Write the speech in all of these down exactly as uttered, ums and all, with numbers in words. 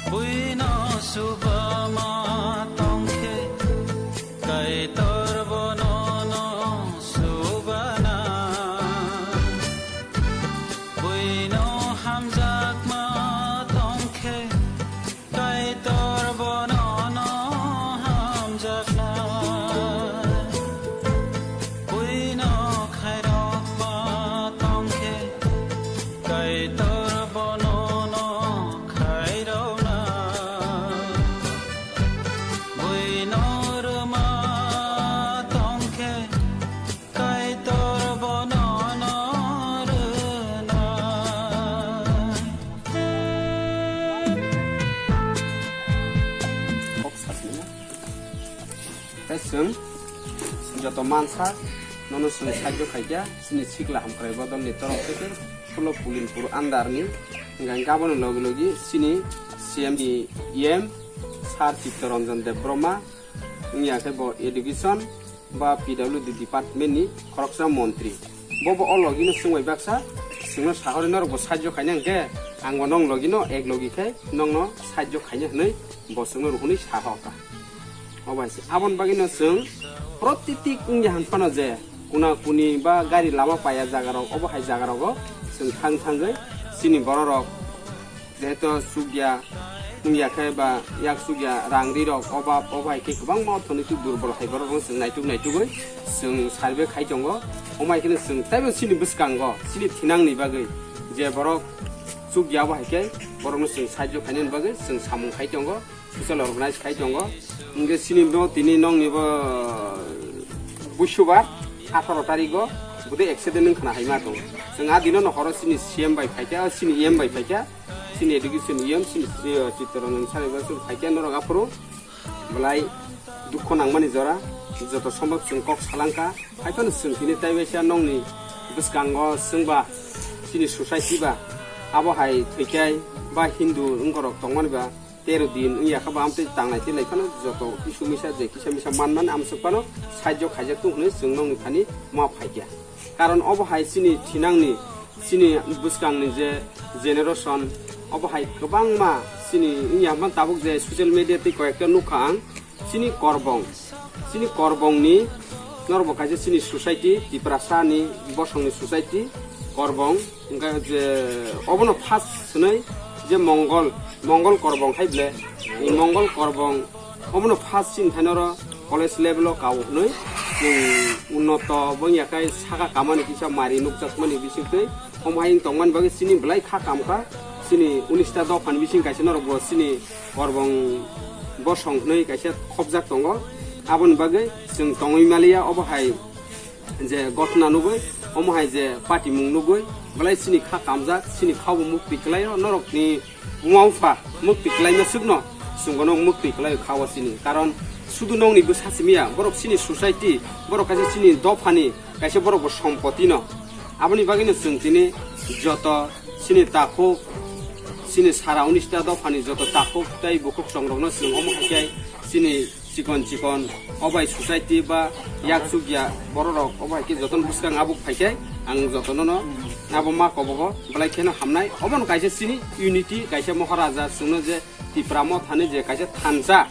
Buino subama tongkhe, Kaitor bono no subana. Buino hamjakma tongkhe, Kaitor bono no hamjakna. Buino khairokma tongkhe, Kaitor bono no khairokna. Buino rwma tongkhe, Kaitor bono no rwna. Kok sasina. Tei chwng joto mansa nono chwng sakyo khaikha, chini sikla hamkrai bodolni torok theke Phulo Pulinpur andarni, hingkha hingkhe aboni logi logi chini C M ni E M Sir Chittaranjan Debbarma, wngya khe bo education ba P W D department ni khoroksa montri. Bo bo o logino chwngbai baksa, chwngno sahori norok bo sahajyo khaina hwnkhe, ang bo nong logino ek logi khe nongno sahajyo khaina hwnwi bo chwngno ruhunwi sahoka. Obo hai se. Aboni bagwino chwng protiti wngya hwn phano je kuna kuni ba gari lama paiya jagarok, obo hai jagarogo chwng thang thangwi chini bororok jehetu chukya wngya khe ba yak chukya rang rirok obab, obo hai khe kwbangma orthonoitik durbol hai borokno chwng naituk naitugwi chwng survey khai tongo. Omo hai kheno chwng teibo chini bwskango, chini thinangni bagwi je borok chukya, obo hai khe borokno chwng sahajyo khainani bagwi chwng samung khai tongo. Social organize khai tongo. Hingke chini bo tini nongni bo busubar atharo tarigo bode accident wng khna hai ma tongo. Chwng a dino no horo chini C M bai phaikha, chini E M bai phaikha, chini education E M, chini, eh, Chittaranjan sir bai phaikha norok aphuru belai dukho nangmani jora joto sombhob chwng kok salangkha. Haiphano chwng tini taibaisa nongni bwskango chwngba chini society ba abo hai thwikhai ba Hindu wngkorok tongmani ba tero din wngya kha ba amtwi tangnai tei lai phano joto kisu misa je kisa misa manmani amswk phano sahajyo khaijak tung hwnwi chwng nongni thani ma phaikha. Karon obo hai chini thinangni, chini bwskangni je generation, obo hai kwbangma chini wngya hwnba tabuk je social media tei koyekta nukha ang, chini korbong, chini korbongni norok bo kaisa chini society, Tiprasani bosongni society, korbong, hingkha je obono first swnwi je Mongol, Mongol korbong hai ble, Mongol korbong obono first chini thani oro college level o kao hwnwi, chwng unnoto bo wngya khe saka kamani kisa mari nukjakmani bisingtwi, omo hai wng tongmani bagwi chini belai kha kamkha, chini unista dophani bising kaisa norok bo chini korbong bosong hwnwi kaisa khopjak tongo, aboni bagwi chwng tongwi maliya obo hai je gotna nugwi, omo hai je patimung nugwi, belai chini kha kamjak, chini khao bo mukti kwlaio, norokni buma bupha mukti kwlaima swkno chwngbo nok mukti kwlaio khao chini. Karon sudu nokni bwsa simiya, borok chini society, borok kaisa chini dophani kaisa borok bo sompotino. Aboni bagwino chwng tini joto chini takhuk, chini sara unista dophani joto takhuk tei bukhuk chongrokno chwng omo hai khe chini chikon chikon obai society ba yak chukya bororok obai khe jotono bwskang abuk phai khe ang jotono no abo ma kobogo belai kheno hamnai. Obono kaisa chini unity, kaisa Maharaja chwngno je Tipra Mothani je kaisa thansa,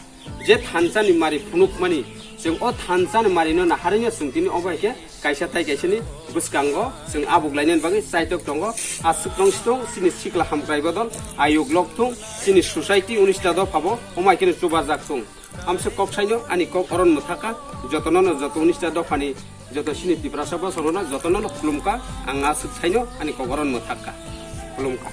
je thansani mari phunukmani, chwng o thansani marino naharino chwng tini obai khe kaisa tai kaisani bwskango chwng abuk lainani bagwi chaitok tongo. Aswk tong sitong chini sikla hamkrai bodol ayuk lok thung, chini society unista dophabo omai kheno chubajak thung. Amswk kok saino ani kok oron mwthaka, jotono no joto unista dophani joto chini Tiprasa bosongno jotono no khulumka, ang aswk saino ani kok oron mwthaka, khulumka.